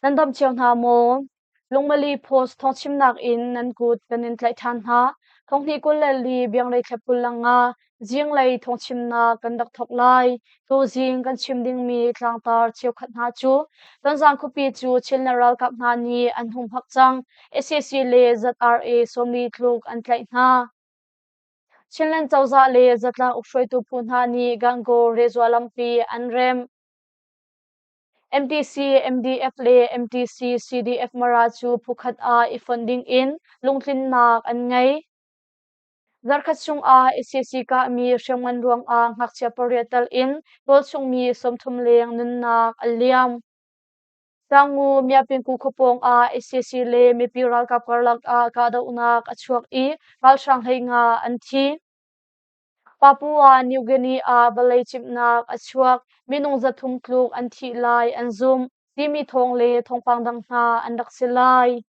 Nan dam cio hna maw? Lungmali Post thawngchimnak in nan kut kan in tlaih ṭhan hna. Thonghnih 24 biangrei thla 25 zinglei thawngchimnak kan rak thawk lai. Tuzing kan chim dingmi tlangtar cheukhat hna cu Tonzang khuapi cu Chinland ralkap hna nih an humhak cang. Sac le ZRA 40 tluk an tlaih hna. Chinland cozah le zatlang ukhruaitu phu hna nih Gangaw Rezua lampi an remh. MTC, MDF le MTC, CDF Mara cu phukhat ah i fonh ding in lungtlinnak an ngei. Zarkhat chungah sac kahmi hriamngan ruangah ngakchia pariat tal in tualchungmi 30 leng nunnak an liam. Taangu Miapingku khuapawng ah sac le mipi ralkap karlak ah kahdohnak a chuak i ralhrang 15 an thi. Papua New Guinea ah vawlei cimhnak a chuak. Minung 300 tluk an thih lai an zumh timi thawng le thawngpang dang hna an rak si lai.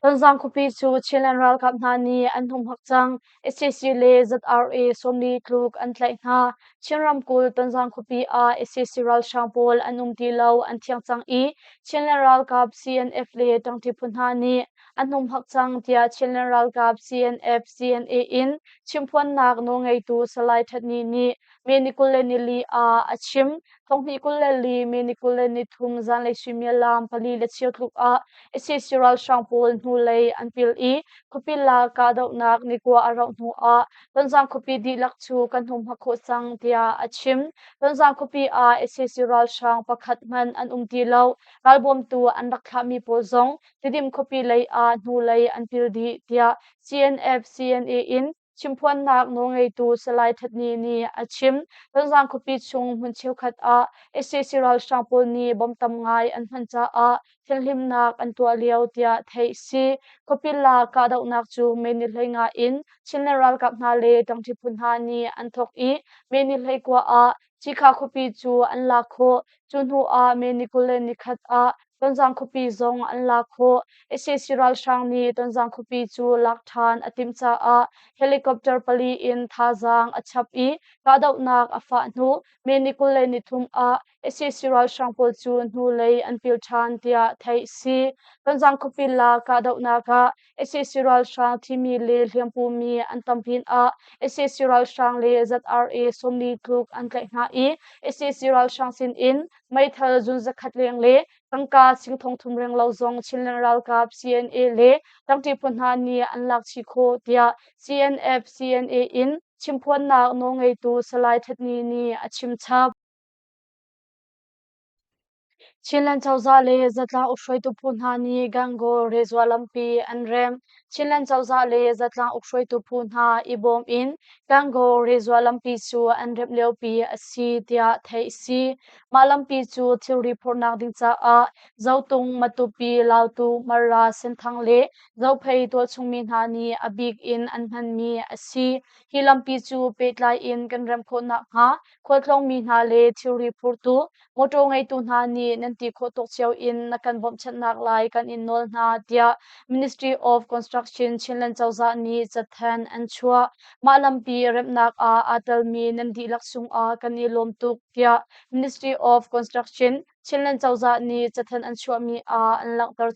Tonzang khuapi cu Chinland ralkap hna nih an humhak cang. Sac le ZRA 40 tluk an tlaih hna. Chin ramkulh Tonzang khuapi ah sac ralhrang pawl an um ti lo an thiang cang i Chinland ralkap CNF le ṭangṭi phu hna nih an humhak cang tiah Chinland ralkap CNF CNA in chimphuannak nawlngeitu Salai That Ni nih May ni 24 ah a chim. Thonghnih 24 May ni 23 zanlei suimilam pali le cheu tluk ah sac ralhrang pawl hnulei an pil i khuapi lak kahdohnak nikua a rauh hnu ah Tonzang khuapi dihlak cu kan humhak khawh cang tiah a chim. Tonzang khuapi ah sac ralhrang pakhat hmanh an um ti lo. Ralbawmtu an rak thlahmi pawl zong Tidim khuapi lei ah hnulei an pil dih tiah CNF CNA in Chimphuannak nawlngeitu Salai That Ni nih a chim. Tonzang khuapi chung hmun cheukhat ah sac ralhrang pawl nih bomb tam ngai an hman caah thianhhlimnak an tuah lio tiah theih si. Khuapi lak kahdohnak cu May ni 15 in Chinland ralkap hna le ṭangṭi phu hna nih an thawk i May ni 19 ah Cikha khuapi cu an lak khawh. Cu hnu ah May ni 21 ah Tonzang khuapi zong an lak khawh. Sac ralhrang nih Tonzang khuapi cu lak ṭhan a timh caah helicopter pali in thazaang a chap i kahdohnak a fah hnu May ni 23 ah sac ralhrang pawl cu hnulei an pil ṭhan tiah theih si. Tonzang khuapi lak kahdohnak ah sac ralhrang thimi le hliampumi an tam pinah sac ralhrang le ZRA 40 tluk an tlaih hna i sac ralhrang sinin meithal zun 100 leng le tangka sing 3,000 renglo zong Chinland ralkap CNA le tangṭi phu hna nih an lak chih khawh tiah CNF CNA in chimphuannak nawlngeitu Salai That Ni nih a chim chap. Chinland cozah le zatlang ukhruaitu phu hna nih Gangaw Rezua lampi an remh. Chinland cozah le zatlang ukhruaitu phu hna i bawm in Gangaw Rezua lampi cu an remh liopi a si tiah theih a si. Mah lampi cu thilri phorhnak ding caah Zotung, Matupi, Lautu, Mara, Senthang le Zophei tualchungmi hna nih a bik in an hmanmi a si. Hi lampi cu pehtlai in kan remh khawh nakhnga khualtlawngmi hna le thilri phurtu Mawṭaw ngeitu hna nih nan ti khawh tawk cio in na kan bawmhchanhnak lai kan in nawl hna tiah Ministry of Construction Chinland cozah nih cathanh an chuah. Mah lampi remhnak ah aa telmi nan dihlak cungah kan i lawm tuk tiah Ministry of Construction Chinland cozah nih cathanh an chuahmi ah an langhter.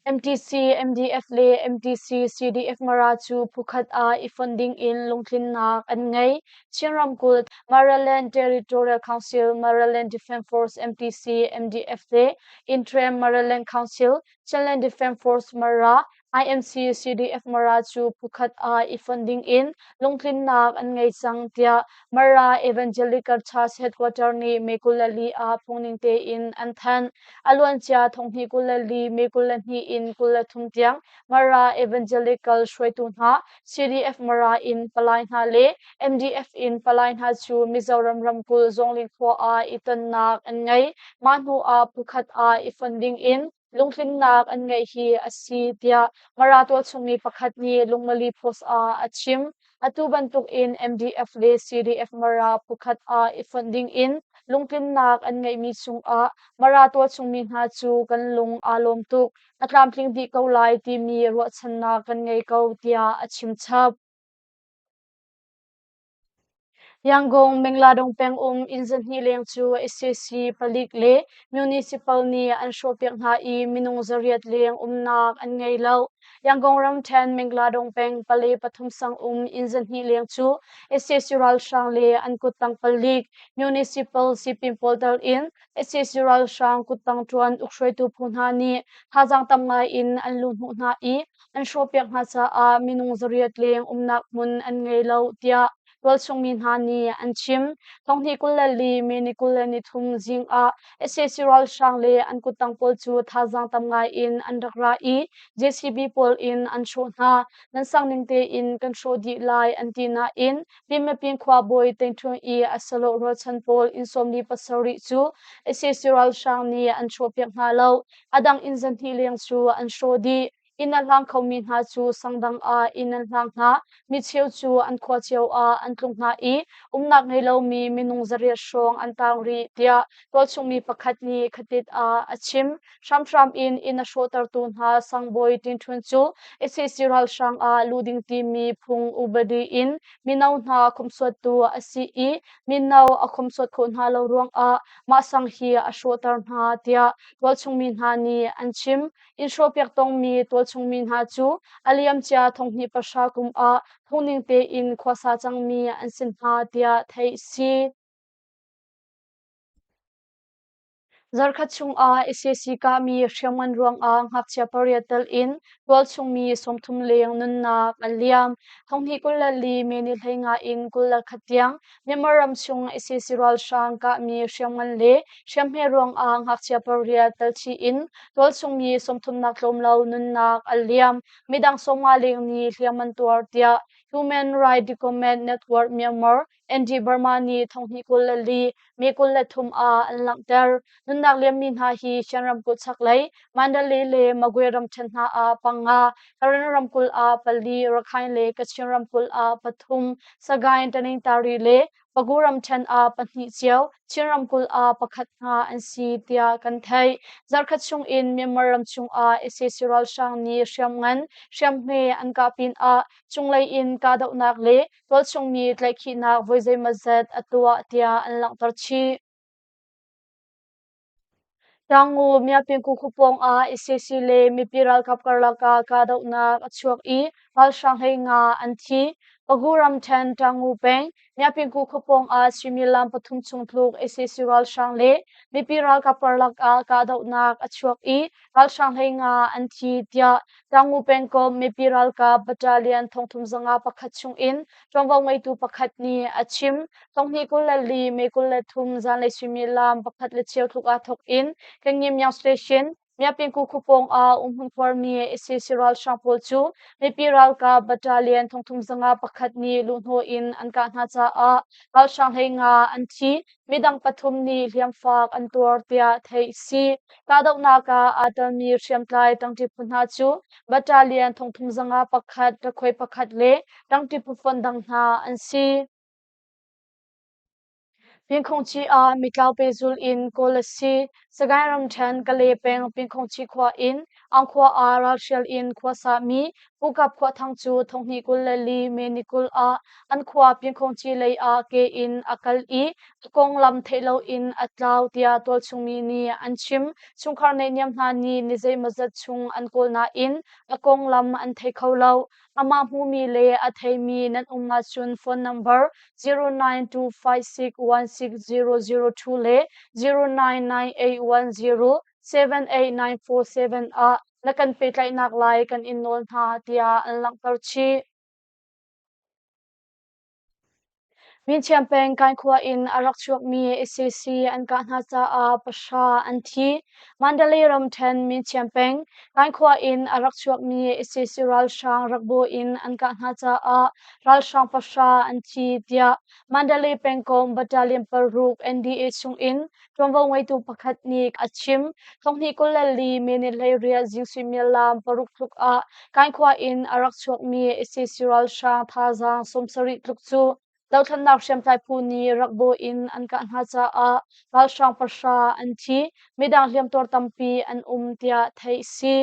MTC, MDF le MTC, CDF Mara cu phukhat ah i fonh ding in lungtlinnak an ngei. Chin ramkulh Maraland Territorial Council, Maraland Defence Force MTC, MDF le Interim Maraland Council, Chinland Defence Force Mara, IMC CDF Mara cu phukhat ah i fonh ding in lungtlinnak an ngei cang tiah Mara Evangelical Church Headquarter nih May 24 ah phungning tein an thanh. A luancia 2024 May 22 in 23 tiang Mara Evangelical hruaitu hna, CDF Mara in palai hna le MDF in palai hna cu Mizoram ramkulh Zawngling khua ah i tonnak an ngei. Mah hnu ah phukhat ah i fonh ding in lungtlinnak an ngeih hi a si tiah Mara tualchungmi pakhat nih Lungmali Post ah a chim. Atu bantuk in MDF le CDF Mara phukhat ah i fonh ding in lungtlinnak an ngeihmi cungah Mara tualchungmi hna cu kan lung aa lawm tuk. A tlamtling dih ko lai timi ruahchannak kan ngei ko tiah a chim chap. Yangon Mingladong pengum inn zahnih leng cu sac palik le municipal nih an hrawhpiak hna i minung 800 leng umnak an ngei lo. Yangon ramṭhen Mingladong peng pale pathum sang um inn 200 leng cu sac ralhrang le an kuttang palik municipal sipin pawl tel in sac ralhrang kuttang ṭuan ukhruaitu phu hna nih thazaang tam ngai in an luhhnawh hna i an hrawhpiak hna caah minung 800 leng umnak hmun an ngei lo tiah tualchung mi hna nih an chim. Thonghnih 24 May ni 23 zing ah sac ralhrang le an kuttang pawl cu thazaang tam ngai in an rak ra i JCB pawl in an hrawh hna. Nan sang ning tein kan hrawh dih lai an ti nain Pinmapin khuabawi Tengṭhung i a salawh rualchan pawl inn 47 cu sac ralhrang nih an hrawhpiak hna lo. A dang inn 200 leng cu an hrawh dih. Inn a hlang khomi hna cu sang dang ah inn an hlang hna. Micheu cu an khua cio ah an tlung hna i umnak ngei lomi minung 800 hrawng an taang rih tiah tualchung mi pakhat nih khatit ah a chim. Hramhram in inn a hrawhtertu hna sangbawi Tin Htun cu sac ralhrang ah luh ding timi phung upadi in mino hna khawmhsuattu a si i mino a khawmhsuat khawh hna lo ruangah mah sang hi a hrawhter hna tiah tualchung mi hna nih an chim. Inn hrawhpiak tongmi tualchung mi hna cu a liamcia thonghnih pahra kum ah phungning tein khuasa cangmi an si hna tiah theih si. Zarkhat chungah sac kahmi hriamngan ruangah ngakchia pariat tel in tualchung mi 30 leng nunnak an liam. Thonghnih 24 May ni 15 in 21 tiang Myanmar ram chung sac ralhrang kahmi hriamngan le hriamhme ruangah ngakchia pariat tel chih in tualchung mi 30 nak tlawm lo nunnak an liam. Midang 50 leng nih hliam an tuar tiah Human Rights Development Network Myanmar ND Burma nih thonghnih 24 May 23 ah an langhter. Nunnak liammi hna hi Shan ramkulh chaklei Mandalay le Magwe ramṭhen hna ah panga, Karen ramkulh ah pali, Rakhine le Kachin ramkulh ah pathum, Sagaing, Tanintari le Pagu ramṭhen ah pahnih cio, Chin ramkulh ah pakhat hna an si tiah kan theih. Zarkhat chung in Myanmar ram chungah sac ralhrang nih hriamngan, hriamhme an kah pinah cunglei in kahdohnak le tualchungmi tlaihkhihnak voi zeimawzat a tuah tiah an langhter chih. Taangu Miapingku khuapawng ah sac le mipi ralkap karlak ah kahdohnak a chuak i ralhrang 15 an thi. Pagu ramṭhen Taangu peng Miapingku khuapawng ah suimilam pathum chung tluk sac ralhrang le mipi ralkap karlak ah kahdohnak a chuak i ralhrang 15 an thi tiah Taangu pengkomh mipi ralkap battalion 3501 chungin ṭuanvo ngeitu pakhat nih a chim. Thonghnih 24 May 23 zanlei suimilam pakhat le cheu tluk aa thawk in Kangimyang Station, Miapingku khuapawng ah umhmun khuarmi sac ralhrang pawl cu mipi ralkap battalion 3501 nih luhhnawh in an kah hna caah ralhrang 15 an thi. Midang pathum nih hliamfak an tuar tiah theih a si. Kahdohnak ah aa telmi hriamtlai ṭangṭi phu hna cu battalion 31, ṭakhuai pakhat le ṭangṭi phufonh dang hna an si. Pinkhongchi ah mitlau pehzulh in kawl a si. Sagaing ramṭhen Kalay peng Pinkhongchi khua in Angkhua ah ralhrial in khuasa mi Pu Kap Khuah Thang cu thonghnih 24 May ni 20 ah an khua Pinkhongchi lei ah ke in a kal i a konglam theih loin a tlau tiah tualchung mi nih an chim. Chungkhar naihniam hna nih ni zeimawzat chung an kawl nain a konglam an thei kho lo. Amah hmumi le a theimi nan um ahcun phone number 0925616002 le 0998107894 ah na kan pehtlaihnak lai kan in nawl hna tiah an langhter chih. Myinchiam peng Kainkhua in a rak chuakmi sac an kah hna caah pahra an thi. Mandalay ramṭhen Myinchiam peng Kainkhua in a rak chuakmi sac ralhrang rakbaw in an kah hna caah ralhrang pahra an thi tiah Mandalay pengkomh Battalion 6 NDA chungin ṭuanvo ngeitu pakhat nih a chim. Thonghnih 24 May ni 18 zing suimilam paruk tluk ah Kainkhua in a rak chuakmi sac ralhrang thazaang 70 tluk cu Dothlennak hriamtlai phu nih rakbaw in an kah hna caah ralhrang pahra an thi, midang hliamtuar tampi an um tiah theih si.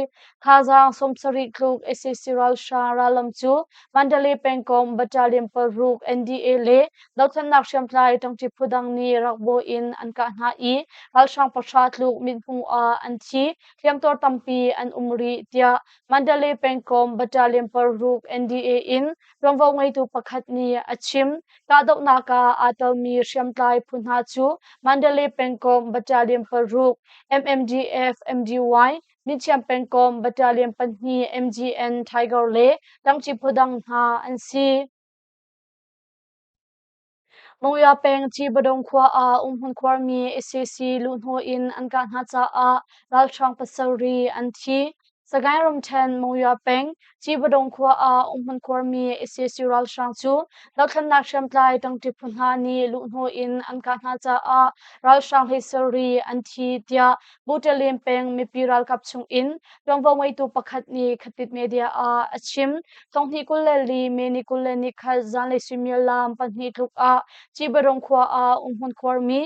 Thazaang 70 tluk sac ralhrang rallam cu Mandalay pengkomh Battalion 6 NDA le dothlennak hriamtlai ṭangṭi phu dang nih rakbaw in an kah hna i ralhrang pahra tluk mithmuh ah an thi, hliamtuar tampi an um rih tiah Mandalay pengkomh Battalion 6 NDA in ṭuanvo ngeitu pakhat nih a chim. Kahdohnak ah aa telmi hriamtlai phu hna cu Mandalay pengkomh Battalion 6, MMDF, MDY, Mithiam pengkomh Battalion 2 MGN Tiger le ṭangṭi phu dang hna an si. Mawngya peng Cibadong khua ah umhmun khuarmi sac luhhnawh in an kah hna caah ralhrang pasarih an thi. Sagaing ramṭhen Mawngya peng Cibadong khua ah umhmun khuarmi sac ralhrang cu dothlennak hriamtlai ṭangṭi phu hna nih luhhnawh in an kah hna caah ralhrang hleisarih an thi tiah Buṭalin peng mipi ralkap chung in ṭuanvo ngeitu pakhat nih Khatit Media ah a chim. Thonghnih 24 May ni 21 zanlei suimilam 2 tluk ah Cibarung khua ah umhmun khuarmi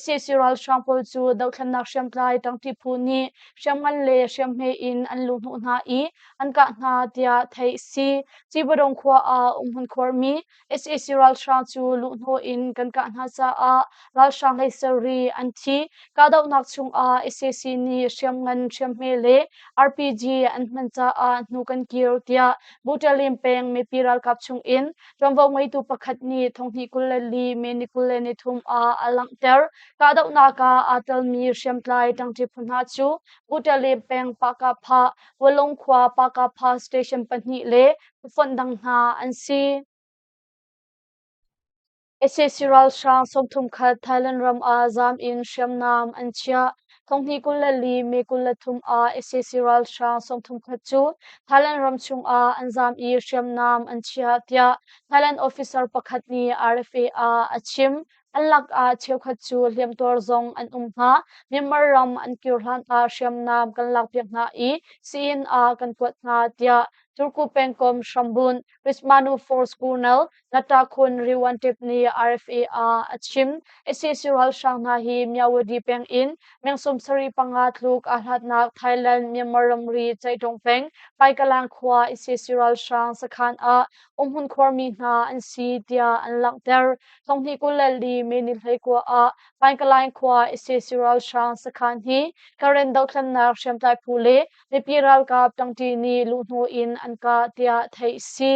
sac ralhrang pawl cu dothlennak hriamtlai ṭangṭi phu nih hriamngan le hriamhme in an luhhnawh hna i an kah hna tiah theih a si. Cibarung khua ah umhmun khuarmi sac ralhrang cu luhhnawh in kan kah hna caah ralhrang hlei sarih an thi. Kahdohnak chungah sac nih hriamngan hriamhme le RPG an hman caah hnu kan kir tiah Buṭalin peng mipi ralkap chungin ṭuanvo ngeitu pakhat nih thonghnih 24 May ni 23 ah a langhter. Kahdohnak ah aa telmi hriamtlai ṭangṭi phu hna cu Buṭalin peng Pakapha, Walung khua Pakapha station pahnih le phufonh dang hna an si. Sac ralhrang 31 Thailand ram ah zaam in hriamnam an chiah. Thonghnih 24 May 23 ah sac ralhrang 31 cu Thailand ram chungah an zaam i hriamnam an chiah tiah Thailand officer pakhat nih RFA ah a chim. An lakah cheukhat cu hliamtuar zong an um hna. Myanmar ram an kir hlan ah hriamnam kan lakpiak hna i sii-inn ah kan kuat hna tiah Turku pengkomh hrambunh Rismanu Force Colonel Natakhun Riwantip nih RFA ah a chim. Sac ralhrang hna hi Myawaddy peng in meng 75 tluk aa hlatnak Thailand Myanmar ramri Caihtong peng Paikalang khua sac ralhrang sakhan ah umhmun khuarmi hna an si tiah an langhter. Thonghnih 24 May ni 19 ah Paikalaing khua sac ralhrang sakhan hi Karen dothlennak hriamtlai phu le mipi ralkap ṭangṭi nih luhhnawh in an kah tiah theih a si.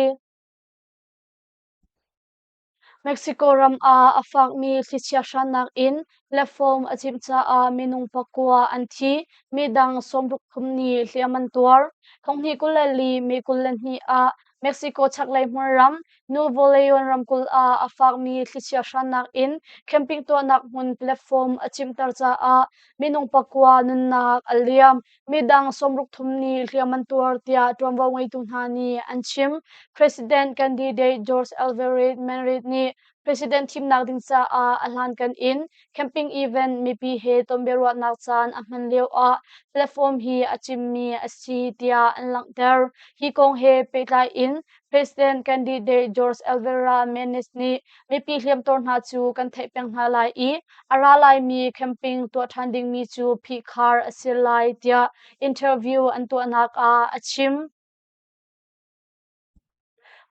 Mexico ram ah a fakmi thlichia hrannak in platform a cimh caah minung 9 an thi, midang 63 nih hliam an tuar. Thonghnih 24 May 22 ah Mexico chaklei hmunram Nuevo Leon ramkulh ah a fakmi thlichia hrannak in camping tuahnak hmun platform a cimhter caah minung 9 nunnak a liam. Midang 63 nih hliam an tuar tiah ṭuanvo ngeitu hna nih an chim. President candidate George Alvarez Manrique nih president thimnak ding caah a hlankan in camping event mipi he tonbiaruahnak caan a hman lioah platform hi a cimmi a si tiah an langhter. Hi kong he pehtlai in President candidate George Alvera Menes nih mipi hliamtuar hna cu kan theih peng hna lai i a ra laimi camping tuah ṭhan dingmi cu phihkhar a si lai tiah interview an tuahnak ah a chim.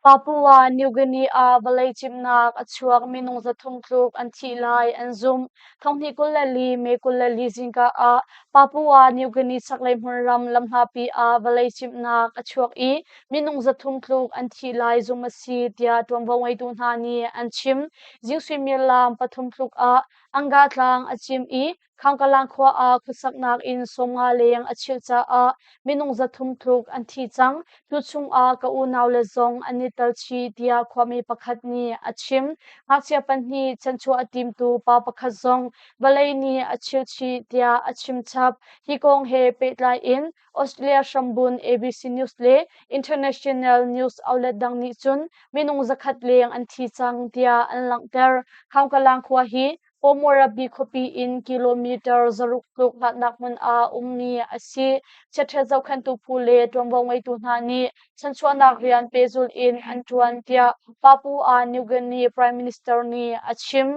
Papua New Guinea ah vawlei cimnak a chuak minung 300 tluk an thih lai an zumh. Thonghnih 24 May 24 zingka ah Papua New Guinea chaklei hmunram lamhlapi ah vawlei cimnak a chuak i minung 300 tluk an thih lai zumh a si tiah ṭuanvo ngeitu hna nih an chim. Zing suimilam 3 tluk ah Anga tlang a cim i Khangkalang khua ah khuasaknak inn 50 leng a chilh caah minung 300 tluk an thi cang. Cu chungah ka unaule zong an i tel chih tiah khuami pakhat nih a chim. Ngakchia pahnih chanchuah a timtu pa pakhat zong vawlei nih a chilh chih tiah a chim chap. Hi kong he pehtlai in Australia hrambun ABC News le international news outlet dang nih cun minung 100 leng an thi cang tiah an langhter. Khangkalang khua hi Pomorabi khuapi in kilometer 600 tluk hlatnak hmun ah ummi a si. Chiatṭhet zohkhenhtu phu le ṭuanvo ngeitu hna nih chanchuahnak rian pehzulh in an ṭuan tiah Papua New Guinea Prime Minister nih a chim.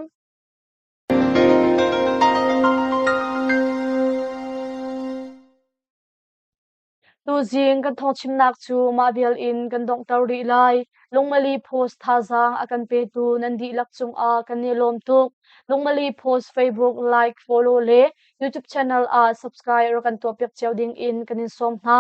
Tuzing kan thawngchimnak cu mah vial in kan donghter rih lai. Lungmali Post thazaang a kan petu nan dihlak cungah kan i lawm tuk. Lungmali Post Facebook like, follow le YouTube channel ah subscribe rak kan tuahpiak cio ding in kan in sawm hna.